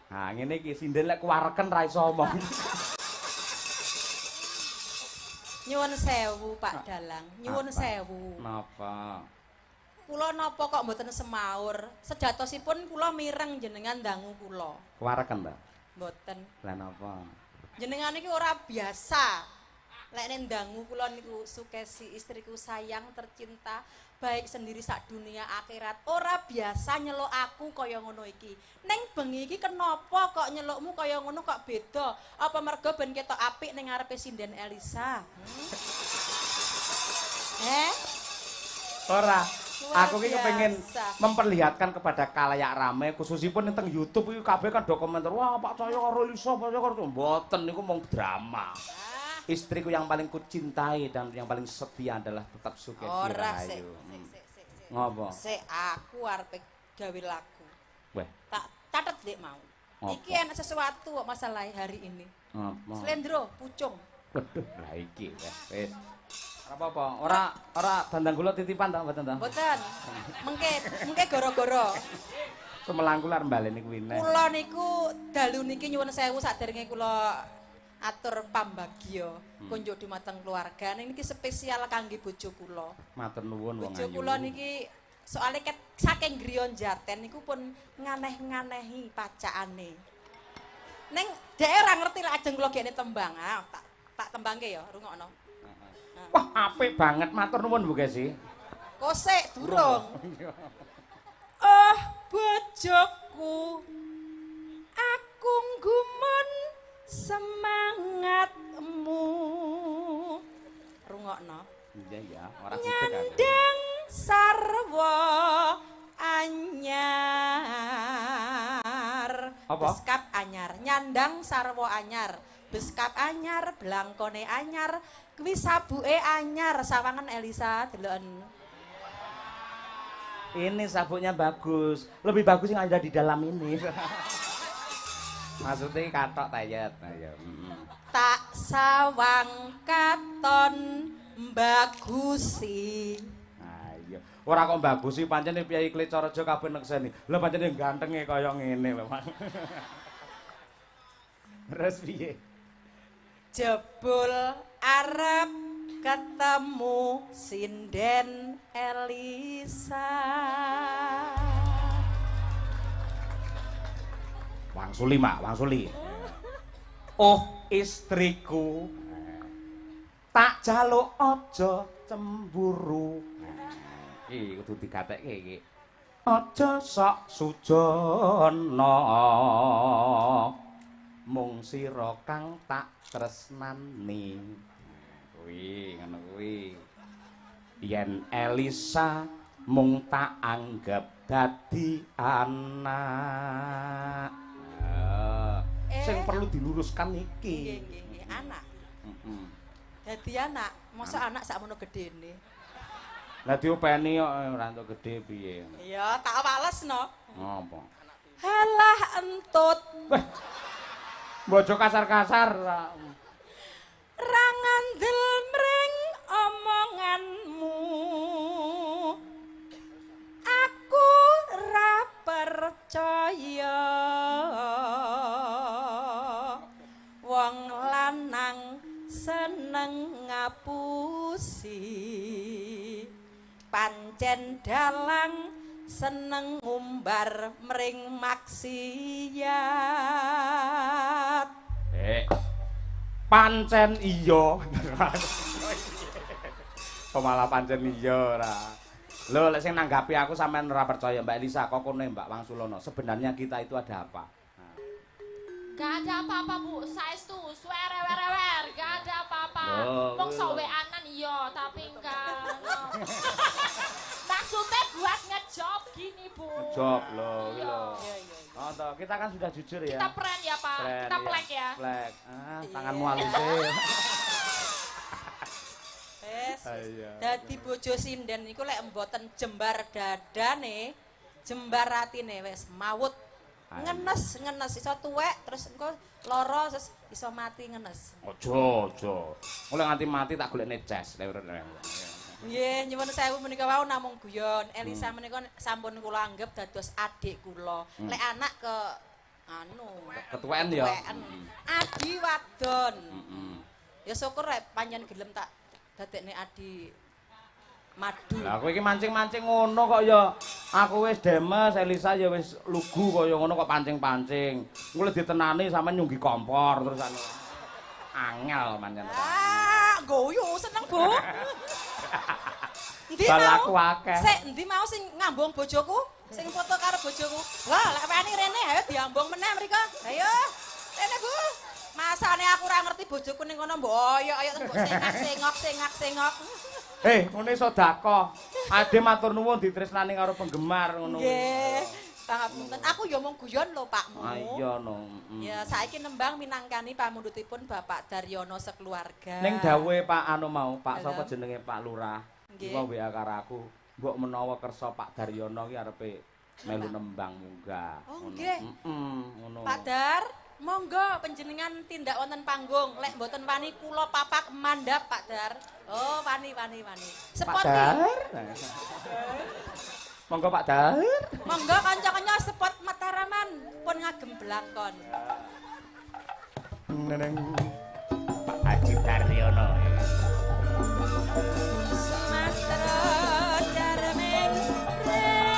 Nah, ngene iki sinden lek kuwareken ra iso omong. Nyuwun sewu Pak Dalang, nyuwun sewu. Napa? Kula napa kok mboten semaur? Sejatosipun kula mireng jenengan dangu kula. Kuwareken ta? Mboten. Lah napa? Jenengan iki ora biasa. Lek nek dangu kula niku Sukesi istriku sayang tercinta, baik sendiri sak dunia akhirat. Ora biasa nyeluk aku kaya ngono iki. Ning bengi iki kenapa kok nyelukmu kaya ngono kok beda? Apa mergo ben ketok apik ning ngarepe sinden Elisa? Eh? Ora. Luar Aku ki kepengin memperlihatkan kepada kalayak rame khususipun teng YouTube iki kabeh kan do komentar, "Wah, Pak Cahyo karo Elisa, Pak Cahyo karo." Mboten niku mung drama. Istriku yang paling kucintai dan yang paling setia adalah tetap Sukesi Ora sik. Rahayu. Sik sik sik. Ngopo? Sik aku arep gawe lagu. Weh, Tak catet dek mau. Apa? Iki enak sesuatu kok masalah hari ini. Apa? Slendro, pucung. Waduh, lah iki weh, wis. Ora apa-apa, ora ora dandang gula titipan ta mboten ta? Mboten. Mengke mengke goro-goro. Sumelangku lar mbaleni kuwi neh. Kula niku dalu niki nyuwun sewu saderenge kula atur pambagya kunjuk dumateng keluarga. Niki spesial kangge bojo kula. Matur nuwun wong Bojo ayu. kula niki soalnya ket saking griya Jaten niku pun nganeh-nganehi pacakane. Ning dhek ora ngerti lek ajeng kula gekne tembang. Ah, tak tembangke ya, rungokno. Wah, apik banget matur nuwun Bu Kesi. Kosek durung. Oh, bojoku, aku nggumun semangatmu. Rungokno. Iya ya, ora gudeg aku. Nyandang sarwa anyar. Apa? Beskap anyar, nyandang sarwa anyar. Beskap anyar, blangkone anyar, kuwi sabuke anyar, sawangan Elisa deloken. Ini sabuknya bagus. Lebih bagus yang ada di dalam ini. Maksudnya katok tayet. Ayo. Tak sawang katon bagusi. Ayo. Ora kok bagusi pancen piyayi Klecorejo kabeh nekseni. Lha pancen gantenge kaya ngene lho, Pak. Terus piye? Jebul arep ketemu sinden Elisa. Wangsuli, Mak, wangsuli. Oh, istriku. Tak jaluk aja cemburu. Iki kudu digatekke iki. Aja sok sujana. Mung sira kang tak tresnani. Kuwi ngono kuwi. Yen Elisa mung tak anggap dadi anak. Sing perlu diluruskan iki. Nggih, nggih, anak. Heeh. Dadi anak, mosok anak sakmono gedene. Lah diopeni kok ora entuk gedhe piye. Iya, tak wales no. Ngapa? Halah entut. Weh. Bojo kasar-kasar. Ra ngandel mring omonganmu. Aku ra percaya. Wong lanang seneng ngapusi. Pancen dalang seneng ngumbar mring maksiat. Pancen iya. Kok malah pancen iya ora. Lho lek sing nanggapi aku sampean ora percaya Mbak Elisa kok kono Mbak Wangsulono. Sebenarnya kita itu ada apa? Gak ada apa-apa Bu, saestu, suwerewerewer, gak ada apa-apa. Wong sok weanan iya, tapi enggak. No. Maksudnya buat ngejob gini Bu. Ngejob loh, iki lho. Oh, toh, kita kan sudah jujur ya. Kita prank ya Pak, pren, kita iya. Plek ya. Plek. Ah, tanganmu halus. Wes. Dadi bojo sinden niku lek mboten jembar dadane, jembar atine wis mawut. Ngenes, ngenes iso tuwek terus engko lara terus iso mati ngenes. Aja, aja. Oleh nganti mati tak golekne ces. Nggih, nyuwun sewu menika wau namung guyon. Elisa menika sampun kula anggap dados adik kula. Lek anak ke anu. Ketuwen ya. Adi wadon. Ya syukur rek pancen gelem tak dadekne adi madu. Lah kowe iki mancing-mancing ngono kok ya. Aku wis demes, Elisa ya wis lugu kaya ngono kok pancing-pancing. Engko lek ditenani sampean nyunggi kompor terus anu. Angel pancen. Ah, guyu seneng, Bu. Endi mau? Akeh. Sik, endi mau sing ngambung bojoku? Sing foto karo bojoku. Wah, lek wani rene ayo diambung meneh mriko. Ayo. Rene, Bu. Masane aku ora ngerti bojoku ning kono mbok oyok-oyok mbok sengak-sengok sengak-sengok. Ngene sedekah. Ade matur nuwun ditresnani karo penggemar ngono. Nggih. Pangapunten. Aku ya mung guyon lho, Pakmu. Ah iya no. Ya saiki nembang minangkani pamundhutipun Bapak Daryono sekeluarga. Ning dawuhe Pak anu mau, Pak sapa jenenge Pak Lurah. Iki WA karo aku, mbok menawa kersa Pak Daryono ki arepe melu nembang munggah. Oh nggih. Heeh, ngono. Pak Dar, monggo panjenengan tindak wonten panggung. Lek mboten wani kula papak mandhap Pak Dar. Oh, wani wani wani. Pak Dar. Monggo Pak Dar. Monggo kanca-kanca spot Mataraman pun ngagem blangkon. Neneng Pak Haji Daryono. Sumastra Darming Dar.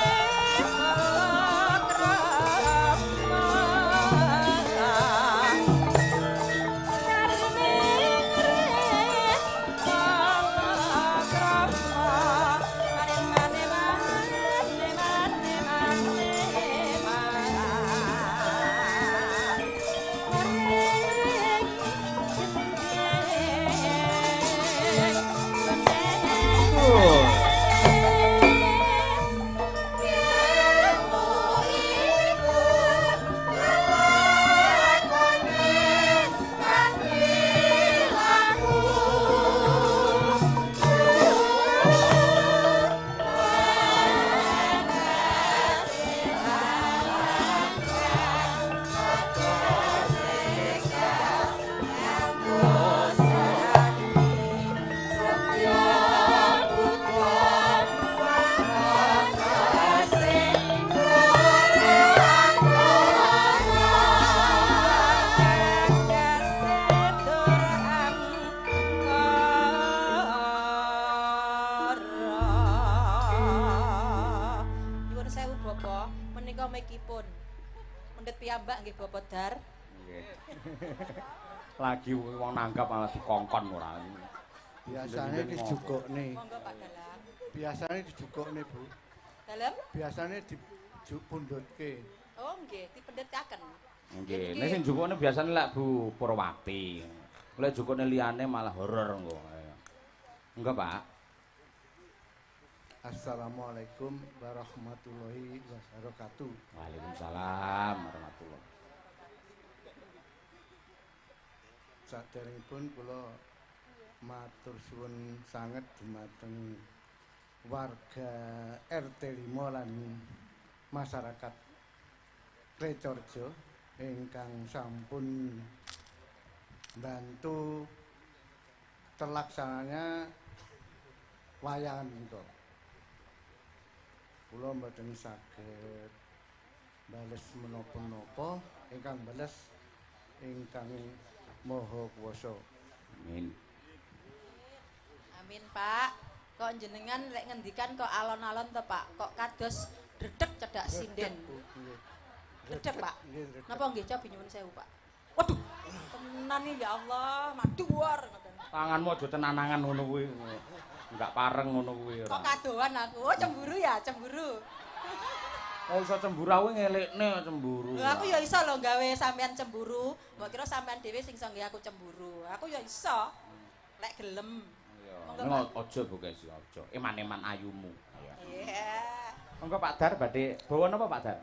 Nggih. Lagi wong nanggap malah dikongkon ora. Biasane dijukukne. Monggo Pak Dalang. Biasane dijukukne, Bu. Dalem? Biasane dipundhutke. Oh nggih, dipendhetaken. Nggih, nek sing jukukne biasane lek Bu Purwati. Lek jukukne liyane malah horor engko. Enggak, Pak. Assalamualaikum warahmatullahi wabarakatuh. Waalaikumsalam warahmatullahi. Saderengipun kula matur suwun sanget dumateng warga RT 5 lan masyarakat Klecorjo ingkang sampun bantu terlaksananya wayangan menika. Kula mboten saged bales menapa-napa, ingkang bales ingkang Maha Kuwasa. Amin. Amin, Pak. Kok jenengan lek ngendikan kok alon-alon to, Pak? Kok kados dredeg cedak sinden. Dredeg, Pak. Napa nggih cobi nyuwun sewu, Pak? Waduh, tenan iki ya Allah, maduwar ngoten. Tanganmu aja tenanangan ngono kuwi. Enggak pareng ngono kuwi ora. Kok kadohan aku? Oh, cemburu ya, cemburu. Oh, iso cemburu aku ngelekne cemburu. Lho aku ya iso lho gawe sampean cemburu. Mbok kira sampean dhewe sing iso nggawe aku cemburu. Aku ya iso. Lek gelem. Iya. Aja Bu Kesi, aja. Eman-eman ayumu. Iya. Monggo Pak Dar badhe bawa napa Pak Dar?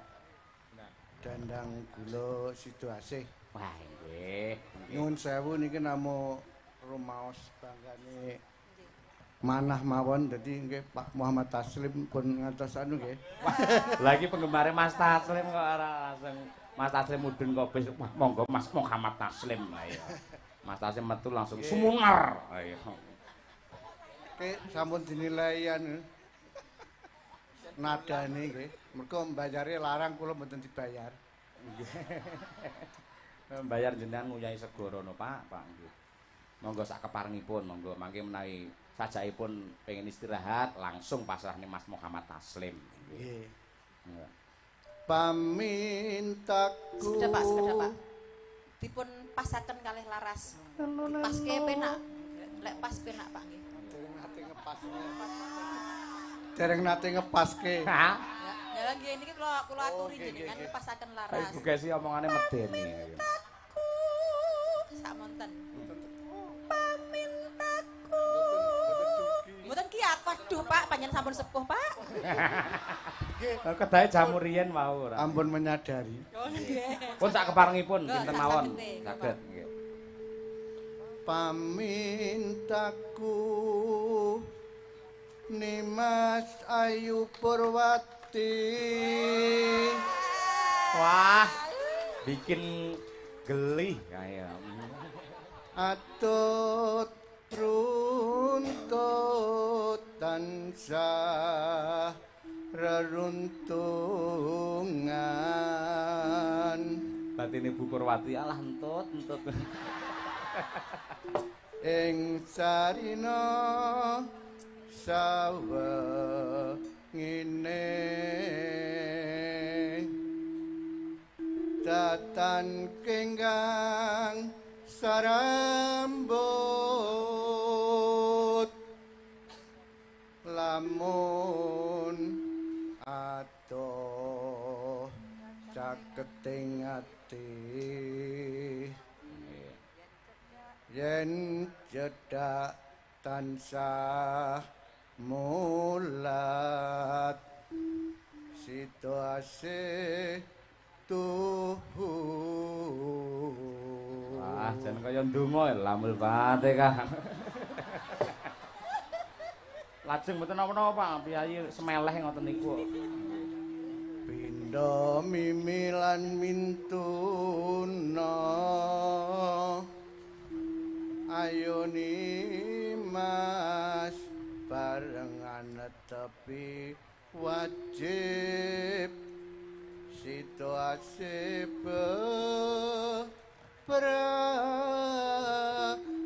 Dandang gula Sidoasih. Wah, nggih. Nyuwun sewu niki namung rumaos banggane manah mawon dadi nggih Pak Muhammad Taslim pun ngantos anu nggih. Lah iki penggemare Mas Taslim kok ora langsung Mas Taslim mudhun kok bis. Wah, monggo Mas Muhammad Taslim. Ayo. Mas Taslim metu langsung sumunar. Ayo. Oke, sampun dinilai anu nadane nggih. Mergo mbayare larang kula mboten dibayar. Nggih. Bayar jenengan nguyahi segara no, Pak, Pak nggih. Monggo sak keparengipun, monggo mangke menawi sajakipun pengen istirahat langsung pasrahne Mas Muhammad Taslim. Nggih. Pamintaku. Sekedap Pak, sekedap Pak. Dipun pasaken kalih laras. Paske penak. Lek pas penak Pak nggih. Dereng nate ngepaske. Dereng nate ngepaske. Hah? Ya nggih niki kula aturi jenengan ngepasaken laras. Ibu Kesi omongane medeni. Pamintaku samonten. Pamintaku. Mboten kiat. Waduh Pak, panjenengan sampun sepuh Pak. Nggih. Kedahe jamu riyen wau ora. Ampun menyadari. Oh nggih. Pun sak keparengipun kinten mawon. Saged nggih. Pamintaku Nimas Ayu Purwati. Wah, bikin gelih kaya. Atut runtut tansah reruntungan. Batine Bu Purwati alah entut entut. Ing sarina sawengine datan kenggang sarambut lamun adoh caketing ati yen cedhak tansah mulat situasi tuhu. Wah, jan kaya ndonga lamul Fatihah. Lajeng mboten napa-napa Pak, piyayi semeleh ngoten niku. Pindha mimi lan mintuna ayo nimas barengan netepi wajib situasi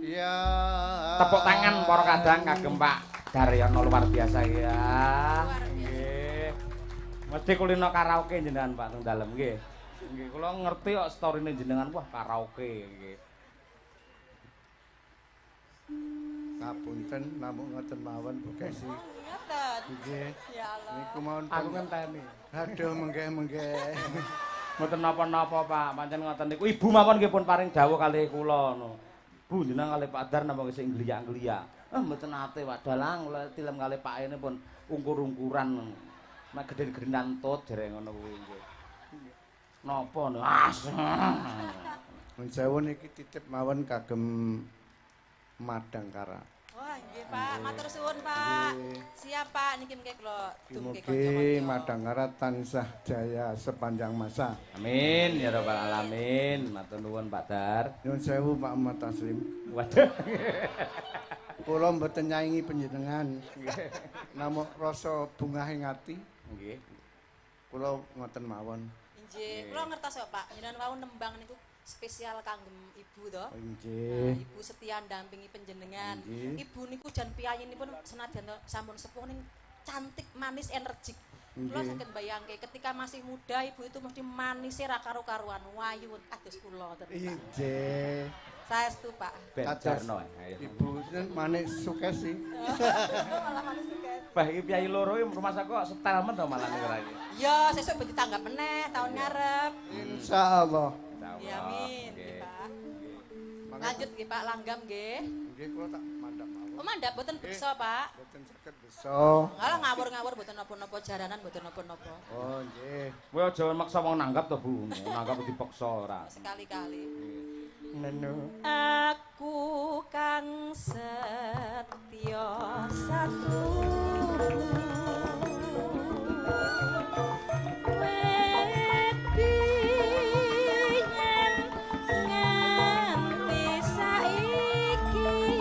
ya. Tepuk tangan para kadang kagem Pak Daryono luar biasa ya. Nggih. Mesti kulino karaoke jenengan Pak teng dalem nggih. Nggih, kula ngerti kok storine jenengan wah karaoke nggih. Ngapunten namung ngoten mawon Bu Kesi. Oh, ngoten. Nggih. Ya Allah. Niku mawon aku ngenteni. Aduh mengke-mengke. Mboten napa-napa Pak, pancen ngoten niku. Ibu mawon nggih pun paring dawuh kalih kula ngono. Bu jenengan kalih Pak Dar napa sing ngliyak-ngliyak. Ah mboten nate Pak Dalang kula tilem kalih Pak ini pun ungkur-ungkuran. Mek gedhen-gedhenan tut jere ngono kuwi nggih. Napa no? As. Mun sewu niki titip mawon kagem Madangkara. Wah, nggih Pak, matur suwun Pak. Siap Pak, niki mengke kula dumke kanca-kanca. Madangkara tansah jaya sepanjang masa. Amin ya rabbal alamin. Matur nuwun Pak Dar. Nyuwun sewu Pak Ahmad Taslim. Waduh. Kula mboten nyaingi panjenengan. Namung rasa bungah ing ati. Nggih. Kula ngoten mawon. Nggih, kula ngertos kok Pak. Jenengan wau nembang niku spesial kangge ibu to. Nggih. Ibu setia ndampingi panjenengan. Ibu niku jan piyayinipun senadyan sampun sepuh ning cantik, manis, energik. Kula saged mbayangke ketika masih muda ibu itu mesti manisnya ra karu-karuan, wayu kados kula ngoten. Nggih. Saestu Pak. Ben Jarno. Ibu manik Sukesi. Malah manik Sukesi. Bah iki piyayi loro iki rumah aku kok setel men to malah niku ra iki. Ya, sesuk ben ditanggap meneh taun ngarep. Insyaallah. Ya amin, nggih Pak. Lanjut nggih Pak, langgam nggih. Nggih kula tak mandhap mawon. Oh mandhap mboten beksa Pak. Mboten saged beksa. Halah ngawur-ngawur mboten napa-napa jaranan mboten napa-napa. Oh nggih. Kowe aja maksa wong nanggap to Bu, nanggap dipaksa ora. Sekali-kali. Neno. Aku kang setya satu. Wet biyen nganti saiki.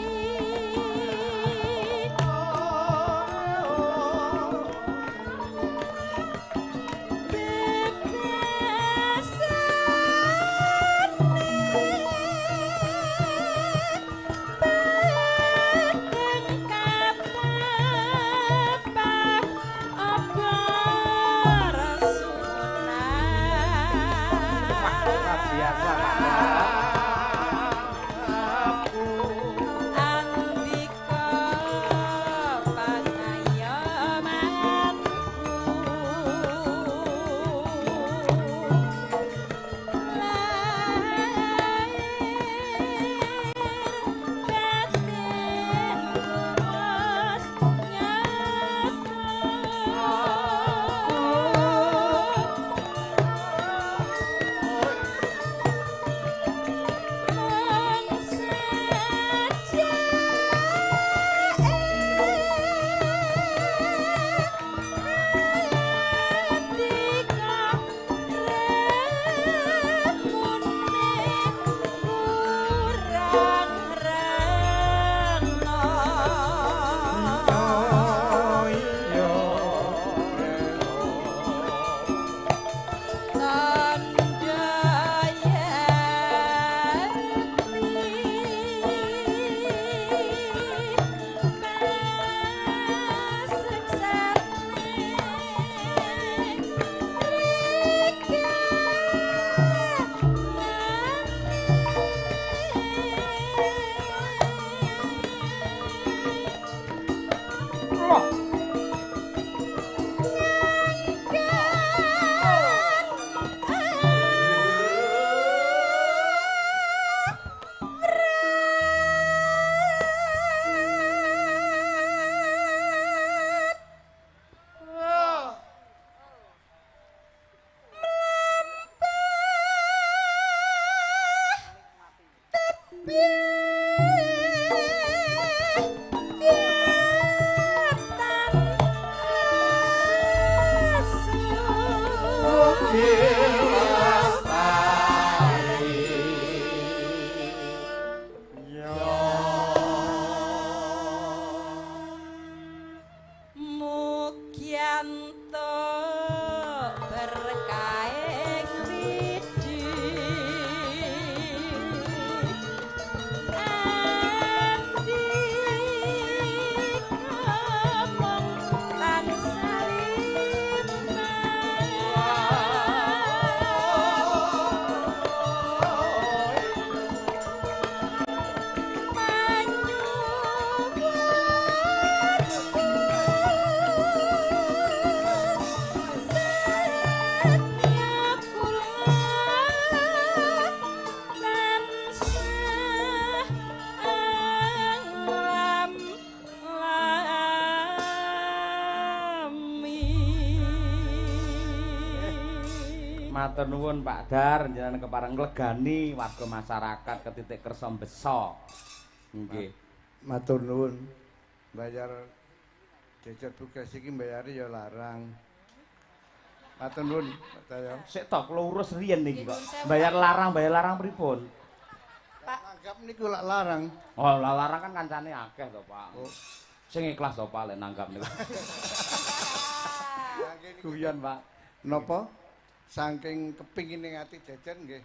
Matur nuwun Pak Dar, jenengan kepareng nglegani warga masyarakat ketitik kersa beso. Nggih. Matur nuwun. Bayar jejer bukas iki mbayari ya larang. Matur nuwun Pak Cahyo. Sik to kula urus riyen niki kok. Bayar larang pripun? Pak nanggap niku lak larang. Oh, lah larang kan kancane akeh to, Pak. Oh. Sing ikhlas to Pak lek nanggap niku. Guyon, Pak. Napa? Saking kepingine ati jejer nggih.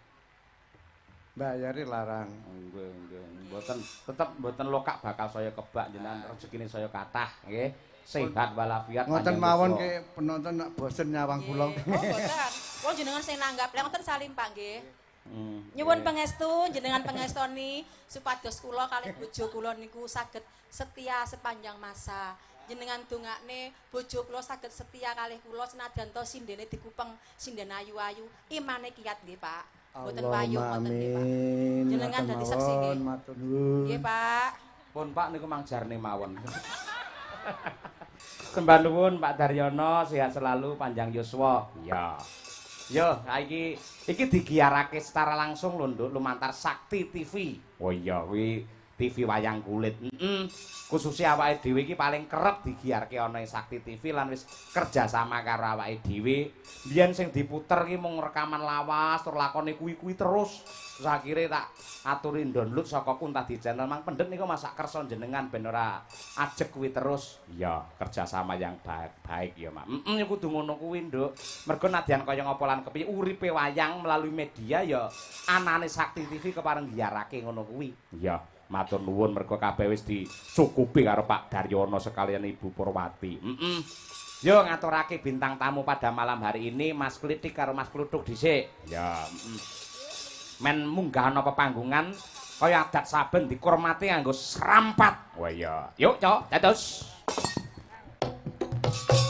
Bayari larang. Nggih, nggih. Mboten tetep mboten lokak bakal saya kebak jenengan rezekine saya kathah nggih. Sehat walafiat. Ngoten mawon ke penonton nak bosen nyawang kula. Oh, mboten. Wong jenengan sing nanggap lek ngoten salim Pak nggih. Nyuwun pangestu jenengan pangestoni supados kula kalih bojo kula niku saged setia sepanjang masa. Jenengan dongakne bojo kula saged setia kalih kula senajan to sindene dikupeng sinden ayu-ayu imane kiat nggih Pak. Mboten payu ngoten nggih Pak. Jenengan dadi saksi nggih. Matur nuwun. Nggih Pak. Pun Pak niku mang jarne mawon. Sembah nuwun Pak Daryono, sehat selalu panjang yuswa. Iya. Yo, iki digiarake secara langsung lho Nduk lumantar Sakti TV. Oh iya kuwi TV wayang kulit. Khususnya awake dhewe iki paling kerep digiarke ana ing Sakti TV lan wis kerjasama karo awake dhewe. Biyen sing diputer ki mung rekaman lawas tur lakone kuwi-kuwi terus. Terus akhire tak aturi download saka Kuntadi channel mang pendet niku masak kersa jenengan ben ora ajeg kuwi terus. Iya, kerjasama yang baik-baik ya, Mak. Heeh, kudu ngono kuwi, Nduk. Mergo nadyan kaya ngapa lan kepiye uripe wayang melalui media ya anane Sakti TV kepareng giarake ngono kuwi. Iya. Matur nuwun mergo kabeh wis dicukupi karo Pak Daryono sekalian Ibu Purwati. Yo ngaturake bintang tamu pada malam hari ini Mas Klitik karo Mas Kluthuk dhisik. Ya, Men munggah ana pepanggungan kaya adat saben dikurmati nganggo serampat. Wah iya. Yuk, Cok, dados. Thank you.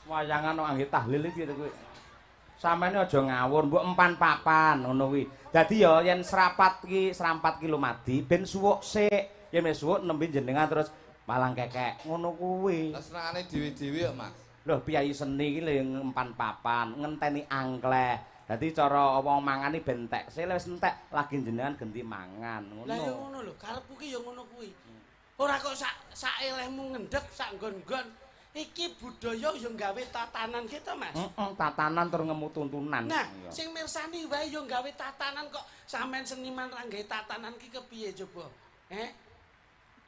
Wayangan kok angge tahlil iki piye to kowe? Sampeyan aja ngawur, mbok empan papan ngono kuwi. Dadi ya yen serapat ki, serampat ki lumadi ben suwuk sik. Yen wis suwuk nembe jenengan terus malang kekek ngono kuwi. Lah senengane dhewe-dhewe kok, Mas. Lho piyayi seni iki lho empan papan, ngenteni angkleh. Dadi cara wong mangan iki ben entek. Sik wis entek lagi jenengan genti mangan ngono. Lah ya ngono lho, karepku ki ya ngono kuwi. Ora kok sak elehmu ngendhek sak nggon-nggon. Iki budaya ya gawe tatanan gitu, Mas. Heeh, tatanan tur ngemu tuntunan. Nah, sing mirsani wae ya gawe tatanan kok sampean seniman ra gawe tatanan ki kepiye coba?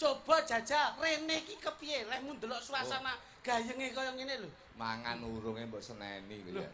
Coba jajal rene iki kepiye lehmu ndelok suasana gayenge kaya ngene lho. Mangan urunge mbok seneni lho ya.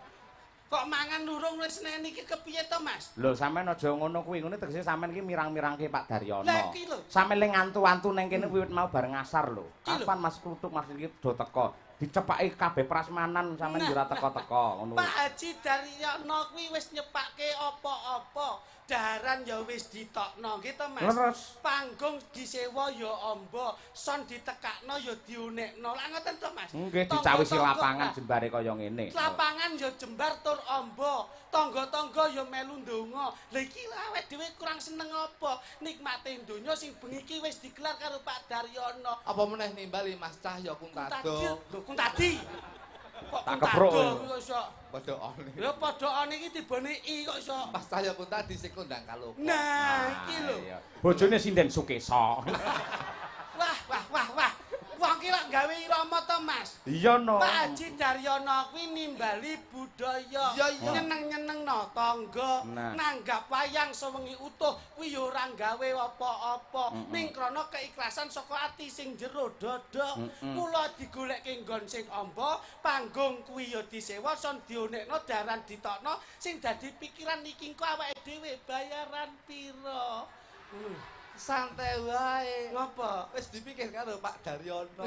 Kok mangan urung wis seneni iki kepiye to, Mas? Lho sampean aja ngono kuwi, ngene tegese sampean iki mirang-mirangke Pak Daryono. Lah iki lho. Sampean le ngantu-antu neng kene wiwit mau bareng ngasar lho. Kapan Mas Kluthuk Mas iki do teko? Dicepaki kabeh prasmanan sampean yo ora teko-teko ngono. Pak Haji Daryono kuwi wis nyepake apa-apa. Daharan ya wis ditokno nggih to, Mas. Leres. Panggung disewa ya amba, son ditekakno ya diunekno. Lah ngoten to, Mas. Nggih, dicawisi lapangan jembare kaya ngene. Lapangan ya jembar tur amba, tangga-tangga ya melu ndonga. Lha iki awake dhewe kurang seneng apa? Nikmate donya sing bengi iki wis digelar karo Pak Daryono. Apa meneh nimbali Mas Cahyo Kuntado? Lho Kuntadi. Kok tak keprok kok iso padha one. Lha padha one iki tibane i kok iso. Mas Cahyo Kuntadi sing kondang kaloka. Nah, iki lho. Bojone sinden Sukesa. Wah, wah, wah, wah. Wong ki lak gawe irama to, Mas. Iya no. Pak Haji Daryono kuwi nimbali budaya, nyeneng-nyenengno tangga, nanggap wayang sewengi utuh kuwi ya ora gawe apa-apa. Ning krana keikhlasan saka ati sing jero dada. Mula digolekke nggon sing amba, panggung kuwi ya disewa, son dionekno, daran ditokno, sing dadi pikiran iki engko awake dhewe bayaran pira. Santai wae. Ngopo? Wis dipikir karo Pak Daryono.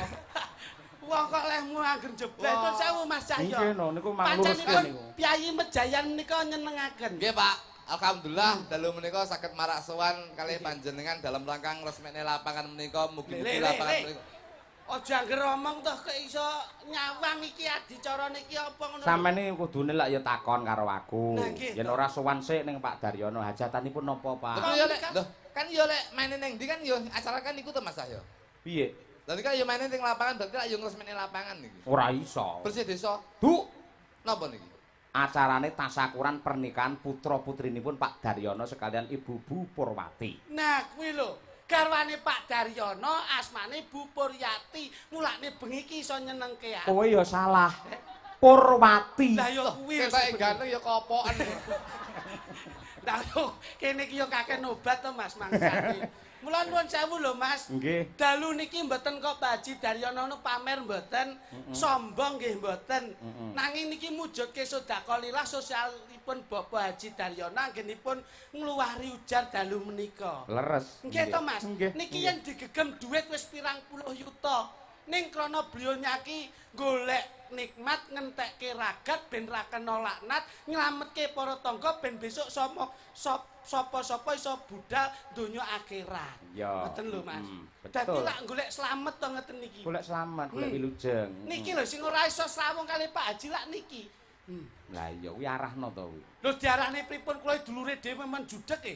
Wong kok lehmu angger jeblek. Nuwun sewu Mas Cahyo. Nggih no niku mang lurusken niku. Piyayi Mejayan menika nyenengaken. Nggih, Pak. Alhamdulillah dalu menika saged marak sowan kalih panjenengan dalam rangka ngresmekne lapangan menika mugi-mugi lapangan menika. Aja angger omong toh kok iso nyawang iki adicara niki apa ngono. Sampeyan iki kudune lak ya takon karo aku. Yen ora sowan sik ning Pak Daryono hajatanipun napa, Pak? Lho lek lho kan ya lek maine ning ndi kan ya acara kan niku to Mas Cahyo. Piye? Lha nek ya maine ning lapangan berarti lak ya ngresmekne lapangan niki. Ora iso. Bersih desa. Bu, napa niki? Acarane tasakuran pernikahan putra-putrinipun Pak Daryono sekalian Ibu Bu Purwati. Nah, kuwi lho. Garwane Pak Daryono asmane Bu Puryati. Mulane bengi iki iso nyenengke aku. Kowe ya salah. Purwati. Lah ya kuwi. Ketoke ganteng ya kopoken. Lah yo kene iki yo kakek obat to Mas mangsane. Mula nuwun sewu lho Mas. Nggih. Dalu niki mboten kok Pak Haji Daryono nu pamer mboten, sombong nggih mboten. Nanging niki mujudke sedekah lillah sosialipun Bapak Haji Daryono anggenipun ngluwari ujar dalu menika. Leres. Nggih to Mas. Niki yen digegem dhuwit wis pirang puluh yuta. Ning krana beliau nyaki golek nikmat ngentekke ragat ben ra kena laknat nyelametke para tangga ben besok sapa-sapa iso budal donya akhirat. Ngoten lho Mas. Dadi lak golek slamet to ngeten niki. Golek slamet, golek wilujeng. Niki lho sing ora iso srawung kali Pak Haji lak niki. Lah iya kuwi arahno to kuwi. Lho diarahne pripun kula dulure dhewe men judeg e.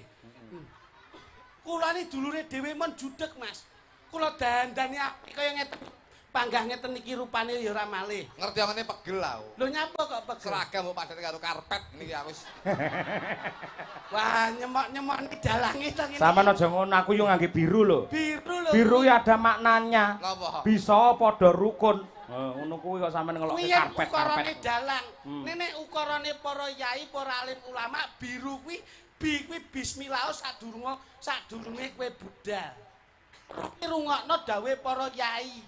Kula ni dulure dhewe men judeg Mas. Kula dandani apik kaya ngeten. Panggah ngeten iki rupane ya ora malih. Ngerti ngene pegel aku. Lho nyapa kok pegel? Seragam kok padane karo karpet niki aku wis. Wah, nyemok-nyemok iki dalange to ngene. Sampeyan aja ngono, aku yo ngangge biru lho. Biru lho. Biru ya ada maknanya. Napa? Bisa padha rukun. Ngono kuwi kok sampeyan ngelokke karpet. Kuwi ukarane dalang. Nek ukarane para yai, para alim ulama biru kuwi bi kuwi bismillah sadurunge kowe budal. Rungokno dawuhe para yai.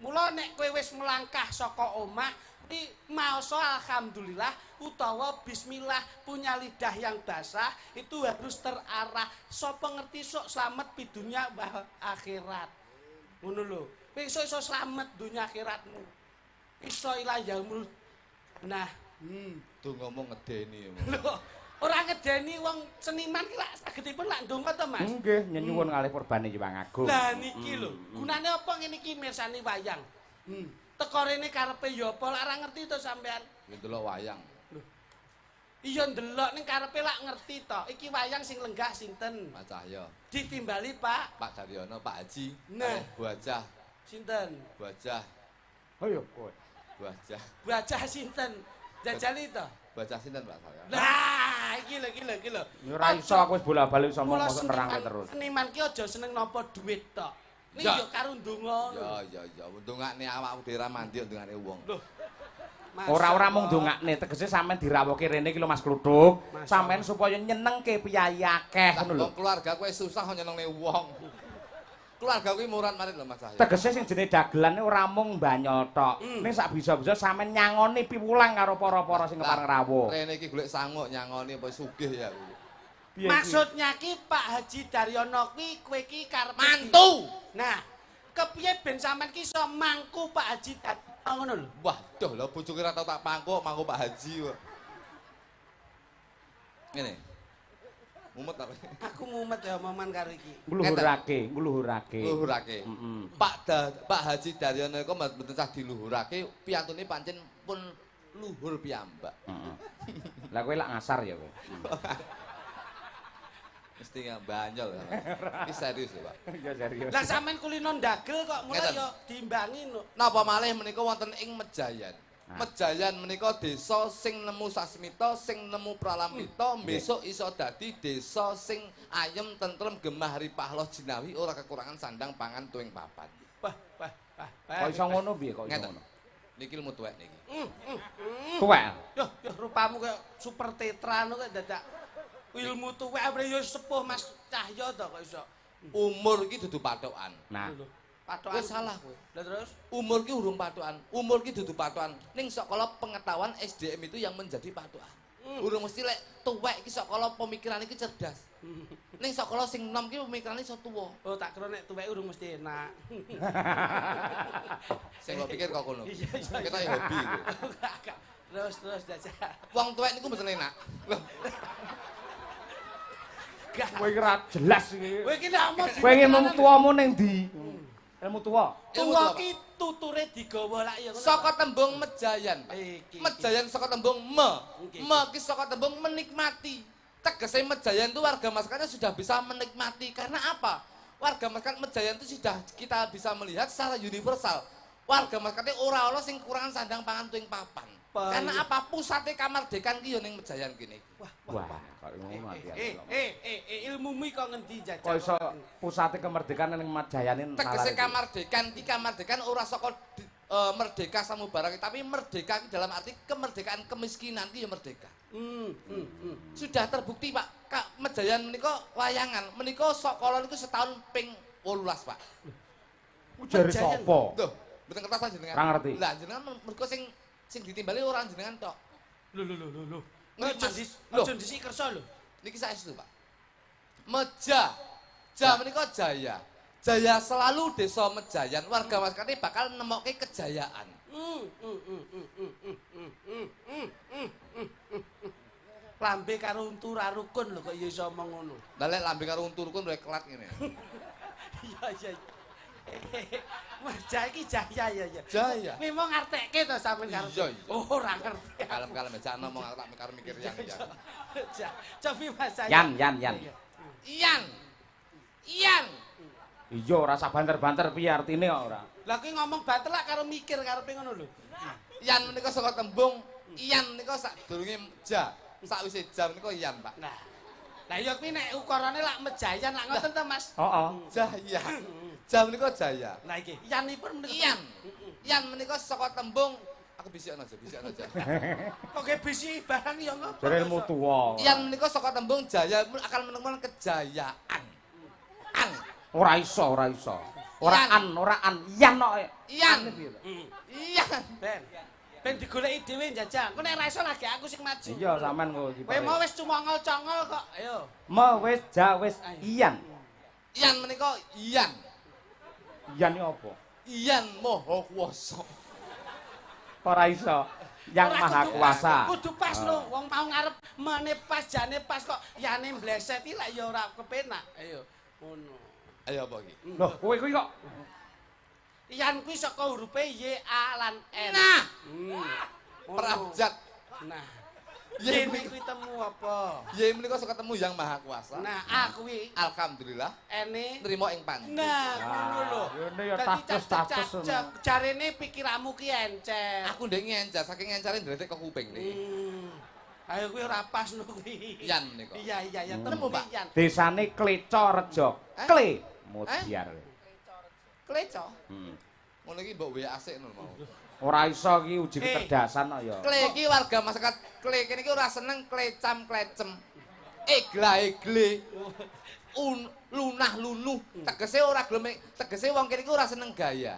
Mula nek kowe wis melangkah saka omah kuwi maosa alhamdulillah utawa bismillah, punya lidah yang basah itu harus terarah. Sapa ngerti sok slamet pidunya wal akhirat. Ngono lho. Kowe iso iso slamet dunya akhiratmu. Iso ila yaumul. Nah, dongamu ngedeni. Lho, ora ngedeni wong seniman ki lak sagedipun lak ndonga to Mas. Nggih, nyenyuwun kalih purbane Hyang Agung. Lah niki lho, gunane apa ngene iki mirsani wayang? Teko rene karepe ya apa lak ora ngerti to sampean. Ndelok wayang. Lho. Iya ndelok ning karepe lak ngerti to. Iki wayang sing lenggah sinten? Pak Cahyo. Ditimbali Pak Pak Daryono, Pak Haji. Nah, Bu Hajah. Sinten? Bu Hajah. Ayo kowe. Bu Hajah. Bu Hajah sinten? Jajali to. Bu Hajah sinten Pak Cahyo? Lah, iki lho, iki lho, iki lho. Ora iso aku wis bola-bali iso ngomong mosok nerangke terus. Seniman ki aja seneng nampa dhuwit tok. Ning yo karo ndonga. Ya ya ya, ndongakne awakku dhewe ra mandi ndongakne wong. Lho. Ora-ora mung ndongakne, tegese sampean dirawuhke rene iki lho Mas Kluthuk. Sampean supaya nyenengke piyayi akeh ngono lho. Keluarga kowe susah nyenengne wong. Keluarga kuwi murat-marit lho Mas Cahyo. Tegese sing jenenge dagelan ora mung banyol tok. Ning sak bisa-bisa sampean nyangoni piwulang karo para-para sing kepareng rawuh. Rene iki golek sangu nyangoni apa sugih ya kuwi. Maksudnya ki Pak Haji Daryono ki kowe ki karepe mantu. Nah, kepiye ben sampean ki iso mangku Pak Haji Daryono ngono lho. Waduh, lho bojoku ora tau tak pangku, mangku Pak Haji kok. Ngene. Mumet apa? Aku mumet ya momen karo iki. Ngluhurake, ngluhurake. Ngluhurake. Pak Haji Daryono iku mboten sah diluhurake, piyantune pancen pun luhur piyambak. Heeh. Lah kowe lak ngasar ya kowe. Mesti banyol. Iki serius lho, Pak. Iya serius. Lah sampean kulino ndagel kok mulai ya diimbangi no. Napa malih menika wonten ing Mejayan. Mejayan menika desa sing nemu sasmita, sing nemu pralampita, besok iso dadi desa sing ayem tentrem gemah ripah loh jinawi ora kekurangan sandang pangan tuwing papan. Wah, wah, wah. Kok iso ngono piye kok iso ngono? Niki ilmu tuwek niki. Tuwek. Yo, yo rupamu kaya super tetra ngono kok dadak ilmu tuwek apa yo sepuh Mas Cahyo to kok iso. Umur iki dudu patokan. Nah. Patokan. Wis salah kowe. Lah terus umur ki urung patokan. Umur ki dudu patokan. Ning sok kala pengetahuan SDM itu yang menjadi patokan. Urung mesti lek tuwek iki sok kala pemikiran iki cerdas. Ning sok kala sing enom ki pemikirane iso tuwa. Oh, tak kira nek tuwek urung mesti enak. Sing mbok pikir kok ngono. Iya, iya. Kita ya hobi iku. Terus terus jajak. Wong tuwek niku mboten enak. Lho. Kowe iki ora jelas iki. Kowe iki nek omong kowe iki ilmu tuwamu ning ndi? Ilmu tuwa. Tuwa ki tuture digawa lak ya ngono. Saka tembung Mejayan, Pak. Mejayan saka tembung me. Me ki saka tembung menikmati. Tegese Mejayan itu warga masyarakatnya sudah bisa menikmati. Karena apa? Warga masyarakat Mejayan itu sudah kita bisa melihat secara universal. Warga masyarakatnya ora ana sing kurangan sandang pangan tuwing papan. Karena apa? Pusate kamardekan ki ya ning Mejayan kene. Wah, wah, kok ngono ilmumu kok ngendi jajal? Kok iso pusate kemerdekaan ning Mejayane? Tegese kamardekan ki kamardekan ora saka merdeka samubarang, tapi merdeka ki dalam arti kemerdekaan kemiskinan ki ya merdeka. Sudah terbukti, Pak. Kak Mejayan menika wayangan, menika sok kala niku setahun ping 18, Pak. Jare sapa? Lho, mboten kertas jenengan. Ora ngerti. Lah jenengan mergo sing ditimbali ora jenengan tok. Lho lho lho lho. Aja ndisi kersa lho. Niki saestu, Pak. Meja. Ja menika jaya. Jaya selalu desa Mejayan, warga masyarakate bakal nemokke kejayaan. Lambe karo untu ra rukun lho kok ya iso omong ngono. Lah lek lambe karo untu rukun lek kelat ngene. Iya iya. Mas Jaya iki jaya ya ya. Jaya. Kowe mau ngartekke to sampean karo. Iya iya. Oh, ora ngerti. Kalem-kalem aja ngomong aku tak karo mikir yang ya. Cobi Mas Jaya. Yan yan yan. Iyan. Iyan. Iya ora sak banter-banter piye artine kok ora. Lah kowe ngomong banter lak karo mikir karepe ngono lho. Iyan menika saka tembung iyan menika sadurunge ja. Sakwise ja menika iyan, Pak. Nah. Lah ya kuwi nek ukarane lak Mejayan lak ngoten to, Mas? Heeh. Jaya. Ja menika jaya. Lah iki iyanipun menika iyan. Iyan menika saka tembung aku bisikno aja, bisikno aja. Kok ge bisiki barang ya ngopo? Jare ilmu tuwa. Iyan menika saka tembung jaya akan menemukan kejayaan. An. Ora iso, ora iso. Ora an, ora an. Iyan kok. Iyan. Iyan. Ben. Ben digoleki dhewe njajal. Engko nek ora iso lagi aku sing maju. Iya, sampean kok iki. Kowe mau wis cumongol-congol kok. Ayo. Me wis ja wis iyan. Iyan menika iyan. Iyan iki apa? Iyan Maha Kuwasa. Ora iso. Yang Maha Kuasa. Kudu pas lho, wong mau ngarep mene pas jane pas kok yane mbleset iki lak ya ora kepenak. Ayo ngono. Ayo apa iki? Loh, kowe kuwi kok. Yan kuwi saka hurufe Y A lan N. Nah. Prabjat. Nah. Y kuwi temu apa? Y menika saka temu Yang Maha Kuasa. Nah, A kuwi alhamdulillah N nrimo ing panti. Nah, ngono lho. Ngene ya status-status. Jarene pikiranmu ki encer. Aku ndek ngencer, saking ngencere ndredeg kok kuping niki. Ayo kuwi ora pas lho kuwi. Yan menika. Iya iya ya temu Pak. Desane Kleco Rejo. Kle Mudyar. Kleco. Ngono iki mbok WA asik ngono mau. Ora iso iki uji kecerdasan kok ya. Kle iki warga masyarakat Kle kene iki ora seneng klecam klecem. Egla egle. Lunah lunuh. Tegese ora gelem, tegese wong kene iki ora seneng gaya.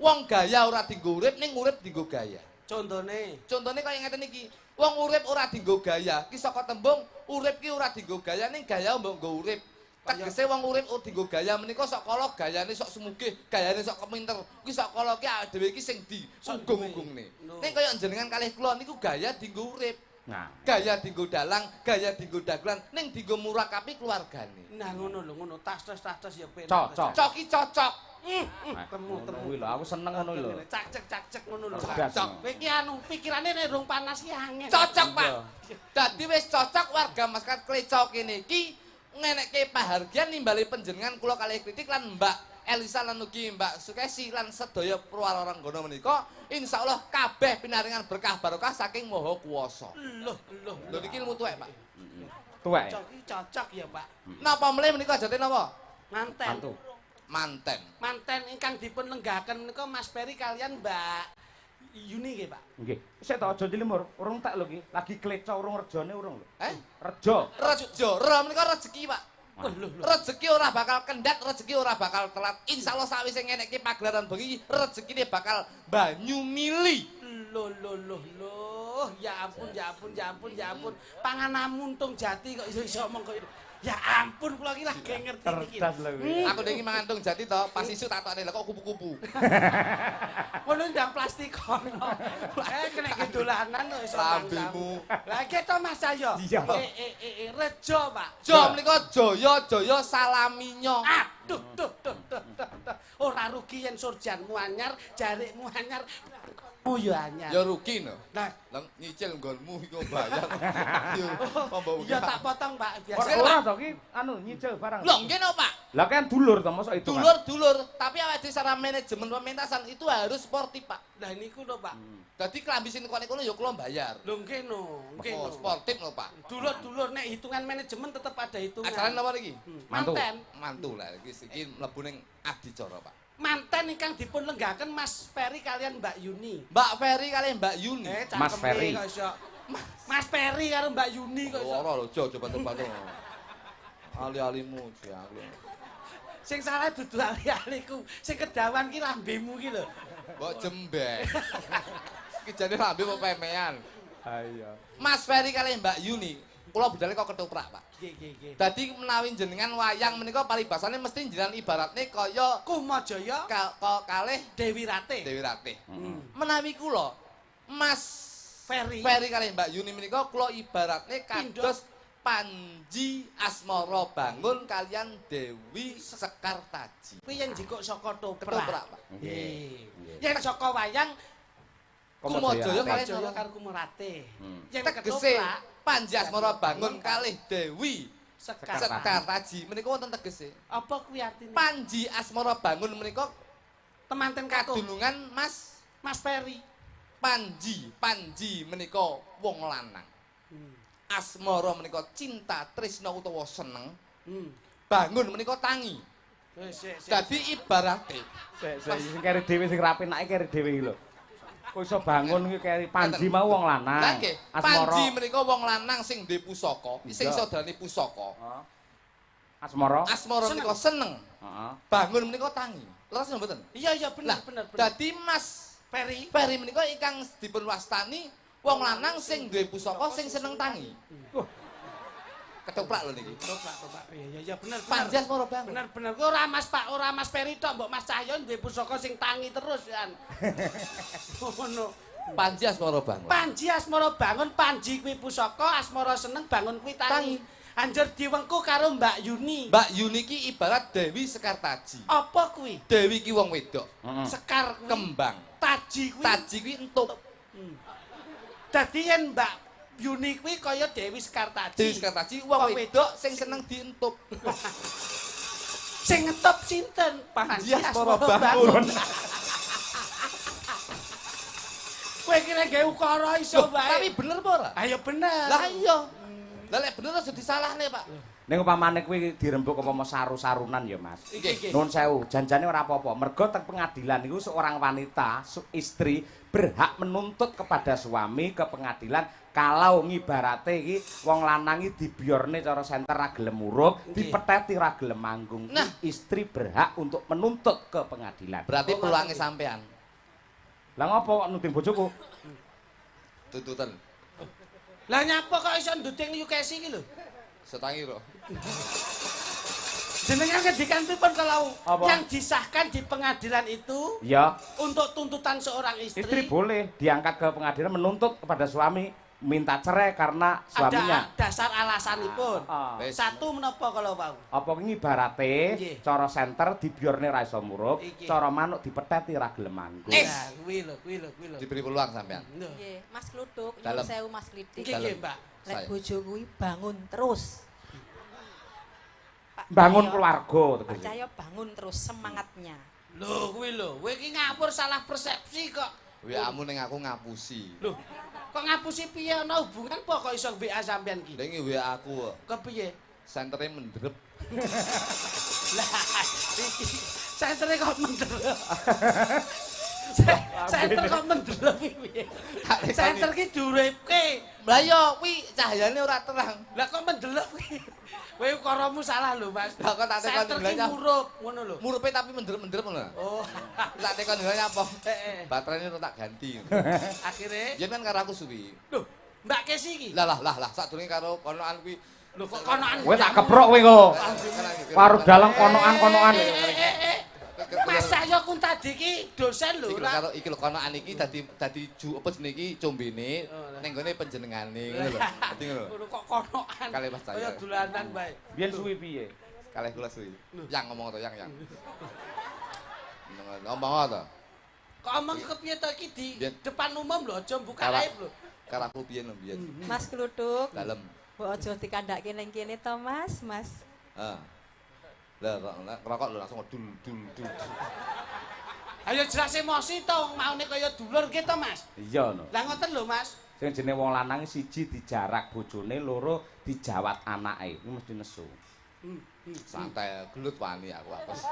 Wong gaya ora dienggo urip ning urip dienggo gaya. Contone. Contone kaya ngeten iki. Wong urip ora dienggo gaya, ki saka tembung urip ki ora dienggo gaya ning gaya mbok nggo urip. Tegese wong urip ora dienggo gaya menika sok kala gayane sok sumugih, gayane sok keminter. Kuwi sok kala ki awake dhewe iki sing diunggung-unggungne. Ning kaya jenengan kalih kula niku gaya dienggo urip. Nah, gaya dienggo dalang, gaya dienggo dagelan, ning dienggo murakapi keluargane. Nah ngono lho, ngono tas-tas ya penak. Cocok. Cok ki cocok. Temu temu kuwi lho, aku seneng ngono lho. Cak-cek ngono lho. Cocok. Kowe iki anu pikirane nek rung panas ki angel. Cocok, Pak. Dadi wis cocok warga masyarakat Kleco kene iki ngenekke pahargyan nimbali panjenengan kula kalih kritik lan Mbak Elisa lan ugi Mbak Sukesi lan sedaya Purwaranggana menika insyaallah kabeh pinaringan berkah barokah saking Maha Kuwasa. Lho lho. Lho niki ilmu tuwek, Pak. Tuwek. Cocok cocok ya, Pak. Napa mlih menika ajate napa? Manten. Manten. Manten ingkang dipun lenggahaken menika Mas Peri kalian Mbak Yuni nggih, Pak. Nggih. Sik to aja dilimur, urung tak lho iki. Lagi kleco urung rejane urung lho. Eh? Rejo. Rejo. Re menika rezeki, Pak. Lho lho. Rezeki ora bakal kendhat, rezeki ora bakal telat. Insyaallah sawise ngenekke pagelaran bengi, rezekine bakal banyu mili. Lho lho lho lho. Ya ampun, ya ampun, ya ampun, ya ampun. Panganamu untung jati kok iso-iso omong kok. Ya ampun kula iki lagi ngerti iki. Cerdas lho kuwi. Aku ndek mangan tung jati to, pas isuk tak tokne lho kok kupu-kupu. Ngono ndang plastik kono. Kena gedolanan kok iso lambemu. Lah iki to Mas Cahyo. Rejo, Pak. Jo menika jaya jaya salaminyo. Aduh duh duh duh duh. Ora rugi yen surjanmu anyar, jarikmu anyar. Oh ya anyar. Ya rugi no. Lah nyicil nggonmu iku bayar. Ya tak potong, Pak, biasa. Ora to ki anu nyicil barang. Lho nggih no, Pak. Lah kan dulur to mosok itu. Dulur-dulur, tapi awake dhewe secara manajemen pementasan itu harus sportif, Pak. Lah niku lho, Pak. Dadi klambi sing kono ya kula bayar. Lho nggih no, nggih no. Sportif lho, Pak. Dulur-dulur nek hitungan manajemen tetep ada hitungan. Acarane napa niki? Mantu. Mantu lah iki iki mlebu ning adicara, Pak. Manten ingkang dipun lenggahaken Mas Peri kalian Mbak Yuni. Mbak Ferry kalian Mbak Yuni. Mas Ferry. Mas Peri karo Mbak Yuni kok iso. Ora lho, aja bantu-bantu. Ali-alimu aku. Sing salah dudu ali-aliku, sing kedawan ki lambemu ki lho. Mbok jembek. Iki jane lambe kok pemean. Ha iya. Mas Ferry kalian Mbak Yuni, kula budale kok ketoprak, Pak. Nggih, nggih, nggih. Dadi menawi jenengan wayang menika paribasane mesti jenengan ibaratne kaya Kumajaya kalih Dewi Ratih. Dewi Ratih. Menawi kula Mas Ferry Ferry kalih Mbak Yuni menika kula ibaratne kados Panji Asmara Bangun kalian Dewi Sekartaji. Kuwi yen jikuk saka toprak. Ketoprak, Pak. Nggih. Yen saka wayang Kumajaya kalian karo Kumurate. Yen tegese Panji Asmara Bangun kalih Dewi Sekartaji menika wonten tegese. Apa kuwi artine? Panji Asmara Bangun menika temanten kakung kadulungan Mas Mas Ferry. Panji, Panji menika wong lanang. Asmara menika cinta, tresna utawa seneng. Bangun menika tangi. Dadi ibarate sing keri dhewe sing rapenake keri dhewe iki lho. Kok iso bangun iki keri Panji mau wong lanang. Asmara. Panji menika wong lanang sing duwe pusaka, sing iso darani pusaka. Asmara. Asmara menika seneng. Heeh. Bangun menika tangi. Leres mboten? Iya iya bener bener. Dadi Mas Ferry Ferry menika ingkang dipun wastani wong lanang sing duwe pusaka sing seneng tangi. Ketoprak lho niki. Ketoprak, ketoprak. Iya iya bener bener. Panji Asmara Bangun. Bener bener. Kuwi ora Mas Pak, ora Mas Ferry tok, mbok Mas Cahyo duwe pusaka sing tangi terus kan. Ngono. Panji Asmara Bangun. Panji Asmara Bangun, Panji kuwi pusaka, Asmara seneng, bangun kuwi tangi. Anjur diwengku karo Mbak Yuni. Mbak Yuni ki ibarat Dewi Sekartaji. Apa kuwi? Dewi ki wong wedok. Sekar kuwi. Kembang. Taji kuwi. Taji kuwi entuk. Dadi yen Mbak Yuni kuwi kaya Dewi Sekartaji. Dewi Sekartaji wong wedok sing seneng dientup. Sing ngetop sinten? Panji Asmara Bangun. Kowe kira gawe ukara iso wae. Tapi bener apa ora? Ayo bener. Lah iya. Lah lek bener aja disalahne, Pak. Ning upamane kuwi dirembuk apa saru-sarunan ya, Mas. Nggih. Nuwun sewu, janjane ora apa-apa. Mergo teng pengadilan niku seorang wanita, istri berhak menuntut kepada suami ke pengadilan kalau ngibarate iki wong lanang iki dibiorne cara senter ra gelem murup, dipetheti ra gelem manggung. Nah, istri berhak untuk menuntut ke pengadilan. Berarti peluange sampean. Lah ngopo kok nuding bojoku? Tuntutan. Lah nyapa kok iso nduting Yukesi iki lho? Setangi lho. Jenengan ngendikan pripun kalau Apa? yang disahkan di pengadilan itu ya untuk tuntutan seorang istri. Istri boleh diangkat ke pengadilan menuntut kepada suami minta cerai karena suaminya. Ada dasar alasanipun. Satu menapa kalau wau? Apa ngibarate cara senter dibiorne ra iso murup, cara manuk dipetheti ra gelem manggung. Lah kuwi lho, kuwi lho, kuwi lho. Diberi peluang sampean. Nggih, Mas Kluthuk, nyuwun sewu Mas Klitik. Nggih, Mbak. Lek bojo kuwi bangun terus. Bangun keluarga tegese. Percaya bangun terus semangatnya. Lho kuwi lho, kowe iki ngapur salah persepsi kok. WA-mu ning aku ngapusi. Lho, kok ngapusi piye ana hubungan apa kok iso WA sampean ki? Lha iki WA aku kok. Kepiye? Sentere mendrep. Lah iki sentere kok mendrep. Senter kok mendrep piye? Senter ki diuripke. Lah iya kuwi cahayane ora terang. Lah kok mendelep ki? Kowe ukaramu salah lho, Mas. Lah kok tak tekon senter ki murup ngono lho. Murupe tapi mendelep-mendelep ngono. Oh. Tak tekon lha nyapa? Heeh. Baterainya tak ganti. Akhire yen kan karo aku suwi. Lho, Mbak Kesi iki. Lah lah lah lah sadurunge karo konoan kuwi. Lho kok konoan. Kowe tak keprok kowe kok. Karo dalang konoan-konoan. Mas Cahyo Kuntadi iki dosen lho. Iki lho karo iki lho konoan iki dadi dadi ju apa jenenge iki combene ning gone panjenengane ngono lho. Dadi ngono. Ngono kok konoan. Kalih Mas Cahyo. Kaya dolanan bae. Biyen suwi piye? Kalih kula suwi. Yang ngomong to yang yang. Ngomong to. Kok omong kepiye to iki di depan umum lho aja buka aib lho. Karo aku biyen lho biyen. Mas Kluthuk. Dalem. Mbok aja dikandhake ning kene to Mas, Mas. Heeh. Lah rokok lho langsung dul dul dul. Ayo jelas emosi to maune kaya dulur ki to Mas. Iya no. Lah ngoten lho Mas. Sing jenenge wong lanang siji dijarak bojone, loro dijawat anake. Iku mesti nesu. Santai gelut wani aku apes.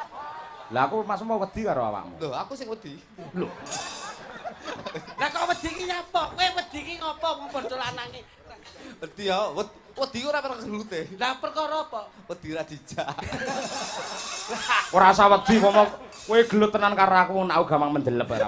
Lah aku Mas mau wedi karo awakmu. Lho aku sing wedi. Lho. Lah kok wedi ki nyapa? Kowe wedi ki ngopo wong padha lanange? Wedi ya, wedi ora perkara gelute. Lah perkara apa? Wedi ra dijak. Ora usah wedi pomo kowe gelut tenan karo aku nek aku gampang mendelep ora.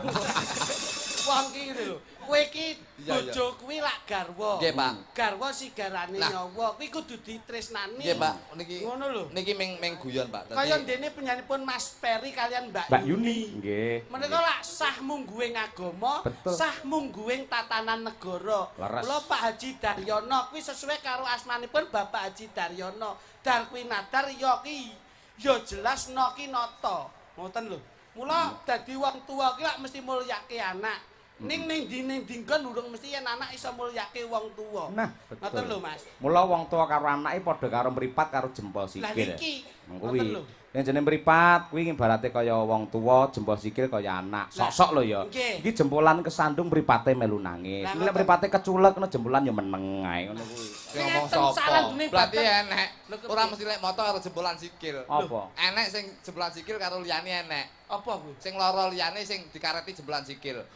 Wong ki ngene lho. Kowe iki bojo kuwi lak garwa. Nggih, Pak. Garwa sigarane nyawa kuwi kudu ditresnani. Nggih, Pak. Niki ngono lho. Niki ming guyon, Pak. Kaya ndene penyanipun Mas Ferry kalian Mbak Yuni. Nggih. Menika lak sah mungguing agama, sah mungguing tatanan negara. Kula Pak Haji Daryono kuwi sesuai karo asmanipun Bapak Haji Daryono. Dar kuwi nadar ya ki ya jelas no ki nata. Ngoten lho. Mula dadi wong tuwa ki lak mesti mulyake anak. Ning ning ndi ning dinggon urung mesti yen anak iso mulyake wong tuwa. Nah, betul. Ngoten lho, Mas. Mula wong tuwa karo anake padha karo mripat karo jempol sikil. Lah niki kuwi. Yen jenenge mripat kuwi ibarate kaya wong tuwa, jempol sikil kaya anak. Sok-sok lho ya. Iki jempolan kesandung mripate melu nangis. Iki lek mripate keculek ngono jempolan ya meneng ae ngono kuwi. Sing ngomong sapa? Berarti enek. Ora mesti lek moto karo jempolan sikil. Apa? Enek sing jempolan sikil karo liyane enek. Apa kuwi? Sing lara liyane sing dikareti jempolan sikil.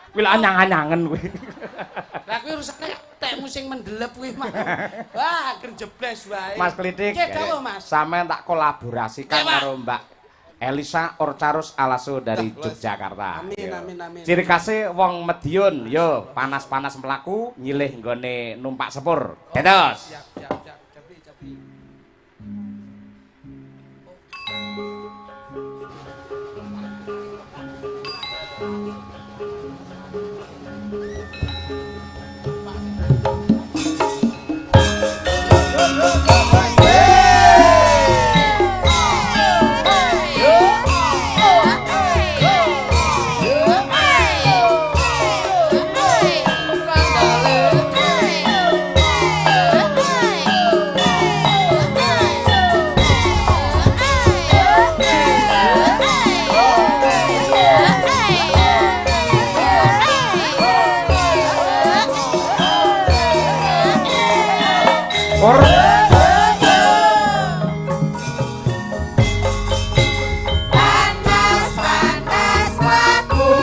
Kuwi lak anyang-anyangen kuwi. Lah kuwi rusakne tekmu sing mendelep kuwi mah. Wah, ager jebles wae. Mas Klitik. Nggih, dawuh Mas. Sampeyan tak kolaborasikan karo Mbak Elisa Orcarus Alaso dari Yogyakarta. Amin amin amin. Ciri khase wong Medion, yo panas-panas mlaku nyilih nggone numpak sepur. Dados. Siap siap siap. Cepi cepi. Go, go, go. Syukur. Panas-panas laku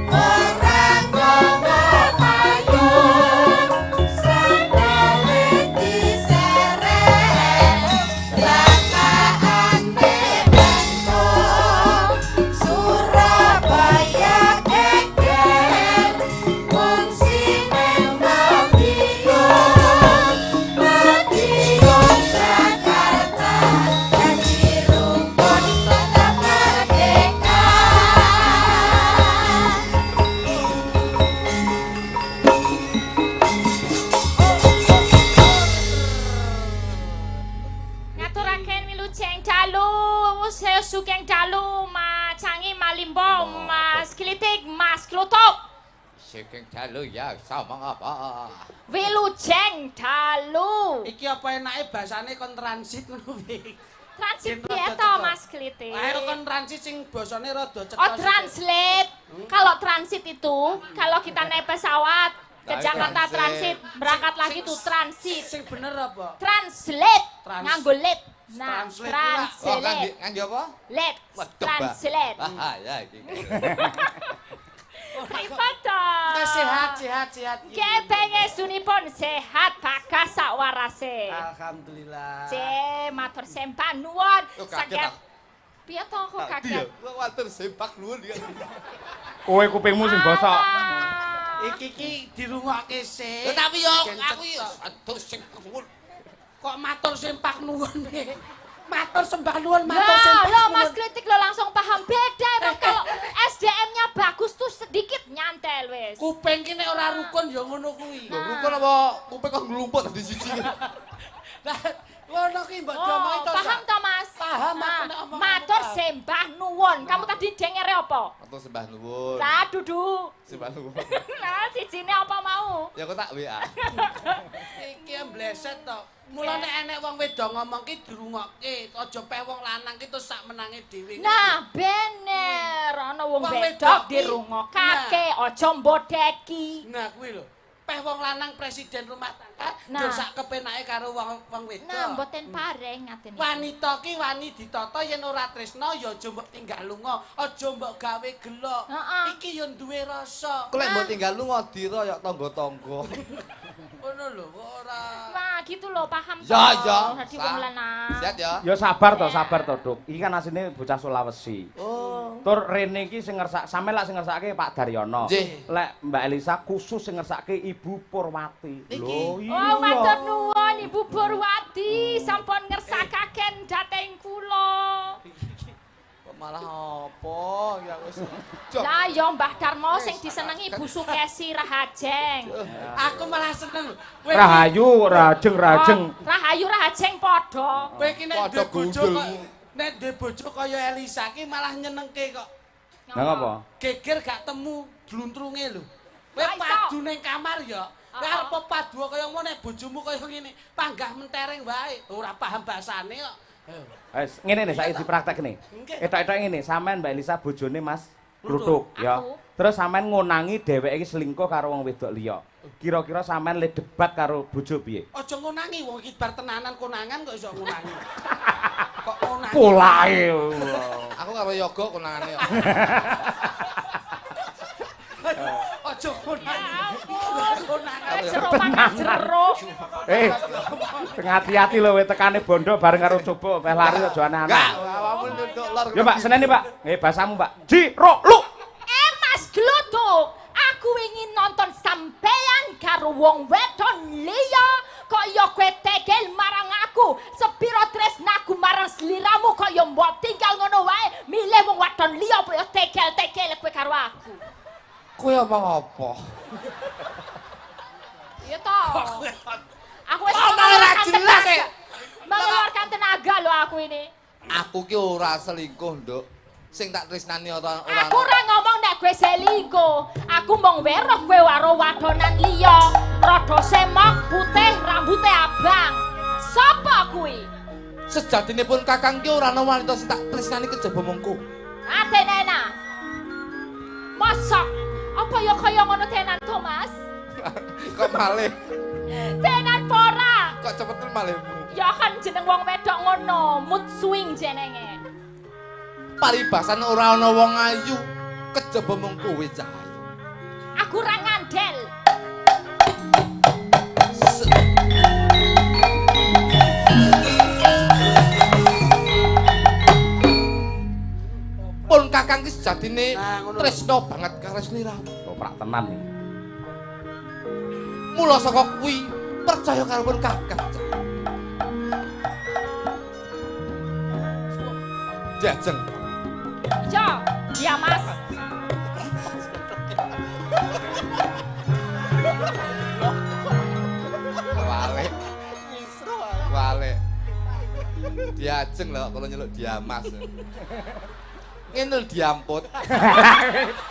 ora nggawa payung, sandale diseret blakakane bantung. Surabaya geger wong sine Madiun, Madiun Jakarta dadi rukun tetap merdeka. Ngaturaken wilujeng dalu, sugeng dalu, Macangi Malimbo, Mas Klitik, Mas Klutuk. Sugeng dalu ya sama apa? Wilujeng dalu. Iki apa enake basane kon transit ngono piye? Transit Yen piye rada to cetha. Mas Klitik? Ayo kon transit sing basane rada cetha. Oh, translate. Kalau transit itu, kalau kita naik pesawat ke Nah, Jakarta transit. transit, berangkat lagi tuh transit. Sing bener apa? Translate. Trans- Nganggo late. Nah, Translate Oh, translate. ngangge apa? Late. Waduh, Mbak. Translate. Bahaya iki. Pripun to? Sehat, sehat, sehat. Nggih, pangestunipun sehat bagas sakwarase. Alhamdulillah. C, matur sembah nuwun. Oh, kaget aku. Piye to kok kaget? Kok watur sempak nuwun ya. Kowe kupingmu sing bosok. Alah. Iki ki dirungokke sik. Tapi yo Ben aku yo cetha. aduh sing nuwun. Kok matur sempak nuwun piye? Matur sembah nuwun, matur Lah, sembah lo Mas nuwun. Kritik lo langsung paham beda emang kalau SDM-nya bagus tuh sedikit nyantel wis. Kuping ki nek ora rukun ya ngono kuwi. Lho rukun apa kuping kok nglumpuk dadi siji. Lah ngono ki mbok diomongi Oh, to. paham Sa? toh Mas? Paham aku Nah, nek omonganmu matur paham. sembah nuwun. Kamu tadi dengere apa? Matur sembah nuwun. Lah dudu. Sembah nuwun. Lah sijine apa mau? Ya kok tak WA. Iki mbleset to. Mula nek enek wong wedok ngomong ki dirungokke, aja peh wong lanang ki terus sak menange dhewe. Nah, bener. Ana wong Wong wedok wedok ki- dirungokake, aja mbodeki. Nah kuwi lho. Peh wong lanang presiden rumah tangga Nah. njur sak kepenake karo wong wong wedok. Nah, mboten pareng ngaten iki. Wanita ki wani ditata yen ora tresna ya aja mbok tinggal lunga, aja mbok gawe gelo. Heeh. Iki ya duwe rasa. Kok lek mbok tinggal lunga diroyok tangga-tangga. Ngono lho kok ora. Nah, gitu loh, paham Ya toh. ya. Dadi wong lanang. Sehat ya. Ya sabar to, sabar to, Duk. Iki kan asline bocah Sulawesi. Oh. Tur rene iki sing ngersak, sampe lak sing ngersake Pak Daryono. Nggih. Lek Mbak Elisa khusus sing ngersake Ibu Purwati. Niki. Lho, iya. Oh, matur nuwun Ibu Purwati, sampun ngersakaken dhateng kula. Kok malah apa ya wis. Jok. Lah ya Mbah Darmo sing disenengi Ibu Sukesi Rahajeng. Aku malah seneng lho. Kowe iki- Rahayu, Rahajeng, Rahajeng. Oh, Rahayu Rahajeng padha. Kowe iki nek Padha duwe bojo kok gundulmu. nek duwe bojo kaya Elisa ki malah nyenengke kok. Lah ngapa? Geger gak temu gluntrunge lho. Kowe Lah, iso. padu ning kamar ya. Kowe Heeh. arep padu kaya ngono nek bojomu kaya ngene, panggah mentereng wae, ora paham bahasane kok. Ayo. Wes, ngene nih saiki dipraktekne. Nggih. Etok-etok ngene, sampean Mbak Elisa bojone Mas Kluthuk ya. Aku. Terus sampean ngonangi dheweke iki selingkuh karo wong wedok liya. Kira-kira sampean le debat karo bojo piye? Aja ngonangi wong iki bar tenanan konangan kok iso ngonangi. Kok ngonangi? Polahe. Aku karo yoga konangane kok. Aja ngonangi. Ya Iki bar konangan. Jero mangan jeruk. Eh, sing hati-hati lho we tekane bondo bareng karo coba meh lari aja aneh-aneh. Enggak, awakmu nduk lor. Yo Pak, seneni Pak. Nggih bahasamu Pak. Ji, ro, lu. Eh Mas Gluduk, aku ingin nonton sampean karo wong wedon liya kok ya kowe tegel marang aku. Sepiro tresnaku marang sliramu kok ya mbok tinggal ngono wae, milih wong wadon liya apa ya tegel-tegel kowe karo aku. Kowe omong apa? Iya toh. Aku wis Omong ora mengeluarkan jelas, tenaga. eh. Mengeluarkan tenaga lho aku ini. Aku ki ora selingkuh, Nduk. Sing tak tresnani ora ora. Aku ora ngomong nek kowe selingkuh. Aku mung weruh kowe karo wadonan liya. Rada semok, putih, rambute abang. Sapa kuwi? Sejatine pun kakang ki ora ana wanita sing tak tresnani kejaba mungku. Atenena. Mosok apa ya kaya ngono tenan to, Mas? Kok malih Tenan pora. kok kok cepet malihmu. Ya kan jeneng wong wedok ngono, mood swing jenenge. Paribasan ora ana wong ayu, kejaba mung kowe cah ayu. Aku ora ngandel. Pun kakang ki sejatine tresno banget karo sliramu. Toprak tenan iki. Mula saka kuwi percaya karo pun kakang. Jajeng. Iya, iya Mas. Wale. Wale. Diajeng lho kalau nyeluk dia Mas. Ngene lho diamput.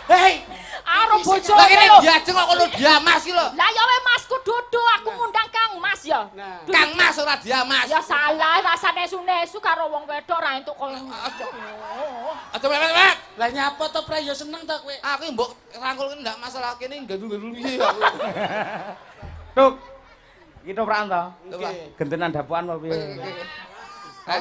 Hei, Aro bojone Lah kene lho. diajeng kok kono dia Mas iki lho. Lah ya we Masku dudu aku ngundang Kang Mas ya. Nah. Kang Mas ora dia Mas. Ya salah rasane nesu-nesu karo wong wedok ra entuk koyo. Aja mewek-mewek. Lah nyapa to Pre ya seneng to kowe. Aku mbok rangkul kene ndak masalah kene gandul-gandul piye aku. Tuk. Iki toprakan to? Nggih. Gentenan dapukan apa piye?